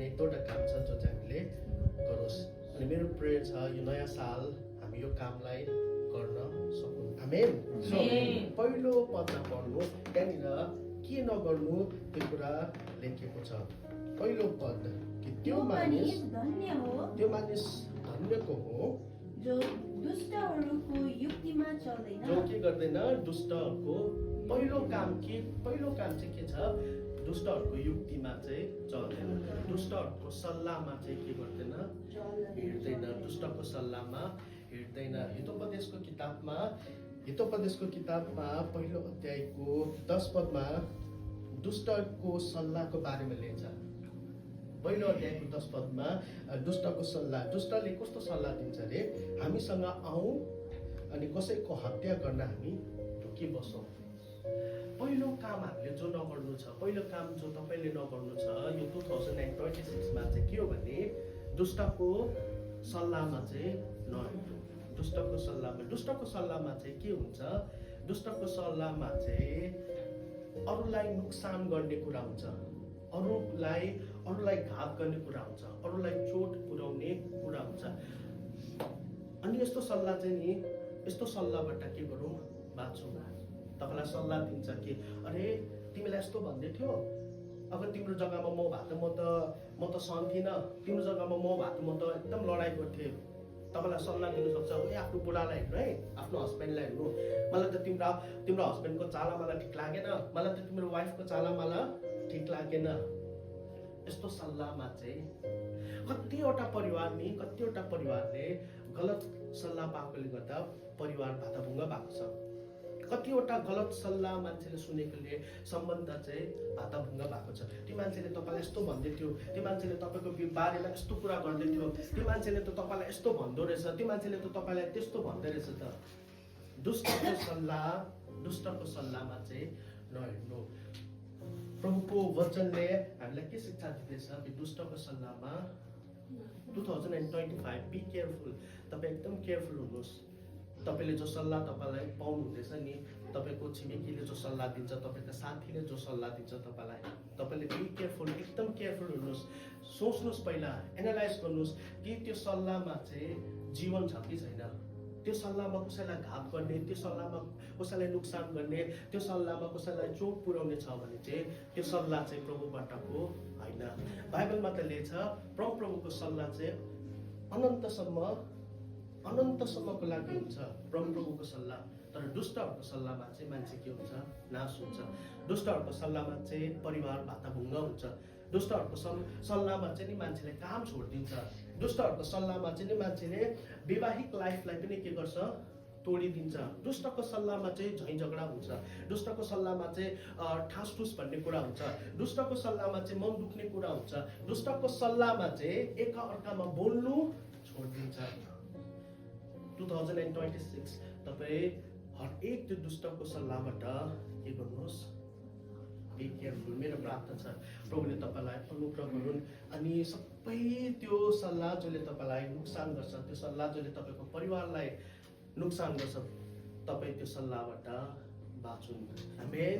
भन्ने एक दुईवटा काम छ जो चाहिँ हामीले गरोस्। अनि मेरो प्रेयर छ यो नयाँ साल हामी यो कामलाई गर्न सकौँ। आमेन। सो पहिलो पदमा पढ्नु, त्यहाँनिर के नगर्नु त्यो कुरा लेखेको छ। पहिलो पद कि त्यो मानिस धन्यको हो जो दुष्टहरूको युक्तिमा चल्दैन, जो के गर्दैन, दुष्टहरूको पहिलो काम चाहिँ के छ, दुष्टहरूको युक्तिमा चाहिँ चल्दैन, दुष्टहरूको सल्लाहमा चाहिँ के गर्दैन, हिँड्दैन, दुष्टको सल्लाहमा हिँड्दैन। हितोपदेशको किताबमा पहिलो अध्यायको 10 पदमा दुष्टको सल्लाहको बारेमा लेख्छ। पहिलो अध्यायको 10 पदमा दुष्टको सल्लाह, दुष्टले कस्तो सल्लाह दिन्छ अरे, हामीसँग आऊ अनि कसैको हत्या गर्न हामी ढुकिबसौँ। पहिलो काम हामीले जो नगर्नु छ, पहिलो काम जो तपाईँले नगर्नु छ यो 2026 मा चाहिँ के हो भने दुष्टको सल्लाहमा चाहिँ नहिँड्नु। दुष्टको सल्लाहमा चाहिँ के हुन्छ, दुष्टको सल्लाहमा चाहिँ अरूलाई नोक्सान गर्ने कुरा हुन्छ, अरूलाई घात गर्ने कुरा हुन्छ, अरूलाई चोट पुर्याउने कुरा हुन्छ। अनि यस्तो सल्लाह चाहिँ नि, यस्तो सल्लाहबाट के गरौँ, बाँचौँ। तपाईँलाई सल्लाह दिन्छ कि अरे तिमीलाई यस्तो भन्दै थियो, अगर तिम्रो जग्गामा म भए त म त सहन्थिनँ, तिम्रो जग्गामा म भए त म त एकदम लडाइँ गर्थेँ। तपाईँलाई सल्लाह दिनु सक्छ, आफ्नो बुढालाई हेर्नु है, आफ्नो हस्बेन्डलाई हेर्नु, मलाई त तिम्रो हस्बेन्डको चाला मलाई ठिक लागेन, मलाई त तिम्रो वाइफको चाला मलाई ठिक लागेन। यस्तो सल्लाहमा चाहिँ कतिवटा परिवारले गलत सल्लाह पाएकोले गर्दा परिवार भाताभुङ्ग भएको छ। कतिवटा गलत सल्लाह मान्छेले सुनेकोले सम्बन्ध चाहिँ भाताभुङ्ग भएको छ। त्यो मान्छेले तपाईँलाई यस्तो भन्दै थियो, त्यो मान्छेले तपाईँको बारेमा यस्तो कुरा गर्दै थियो, त्यो मान्छेले त तपाईँलाई यस्तो भन्दो रहेछ, त्यो मान्छेले त तपाईँलाई त्यस्तो भन्दै रहेछ। त दुष्टको सल्लाहमा चाहिँ नहिँड्नु। प्रभुको वचनले हामीलाई के शिक्षा दिँदैछ कि दुष्टको सल्लाहमा 2025 बी केयरफुल, तपाईँ एकदम केयरफुल हुनुहोस्। तपाईँले जो सल्लाह तपाईँलाई पाउनु हुँदैछ नि, तपाईँको छिमेकीले जो सल्लाह दिन्छ, तपाईँको साथीले जो सल्लाह दिन्छ तपाईँले बी केयरफुल, एकदम केयरफुल हुनुहोस्। सोच्नुहोस्, पहिला एनालाइज गर्नुहोस् कि त्यो सल्लाहमा चाहिँ जीवन छ कि छैन, त्यो सल्लाहमा कसैलाई घात गर्ने, त्यो सल्लाहमा कसैलाई नोक्सान गर्ने, त्यो सल्लाहमा कसैलाई चोट पुर्याउने छ भने चाहिँ त्यो सल्लाह चाहिँ प्रभुबाटको होइन। बाइबलमा त लेख्छ प्रभुको सल्लाह चाहिँ अनन्तसम्मको लागि हुन्छ, प्रभुको सल्लाह। तर दुष्टहरूको सल्लाहमा चाहिँ मान्छे के हुन्छ, नाश हुन्छ। दुष्टहरूको सल्लाहमा चाहिँ परिवार भाताभुङ्ग हुन्छ। दुष्टहरूको सल्लाहमा चाहिँ नि मान्छेले काम छोडिदिन्छ। दुष्टहरूको सल्लाहमा चाहिँ नि मान्छेले वैवाहिक लाइफलाई पनि के गर्छ, तोडिदिन्छ। दुष्टको सल्लाहमा चाहिँ झैँ झगडा हुन्छ। दुष्टको सल्लाहमा चाहिँ ठासठुस भन्ने कुरा हुन्छ। दुष्टको सल्लाहमा चाहिँ मन दुख्ने कुरा हुन्छ। दुष्टको सल्लाहमा चाहिँ एकअर्कामा बोल्नु छोडिदिन्छ। 2026 तपाईँ हरेक त्यो दुष्टको सल्लाहबाट के गर्नुहोस्, बी केयरफुल। मेरो प्रार्थना छ प्रभुले तपाईँलाई अनुग्रह गरून् अनि सबै त्यो सल्लाह जसले तपाईँलाई नोक्सान गर्छ, त्यो सल्लाह जसले तपाईँको परिवारलाई नोक्सान गर्छ, तपाईँ त्यो सल्लाहबाट बाँचुन्। आमेन।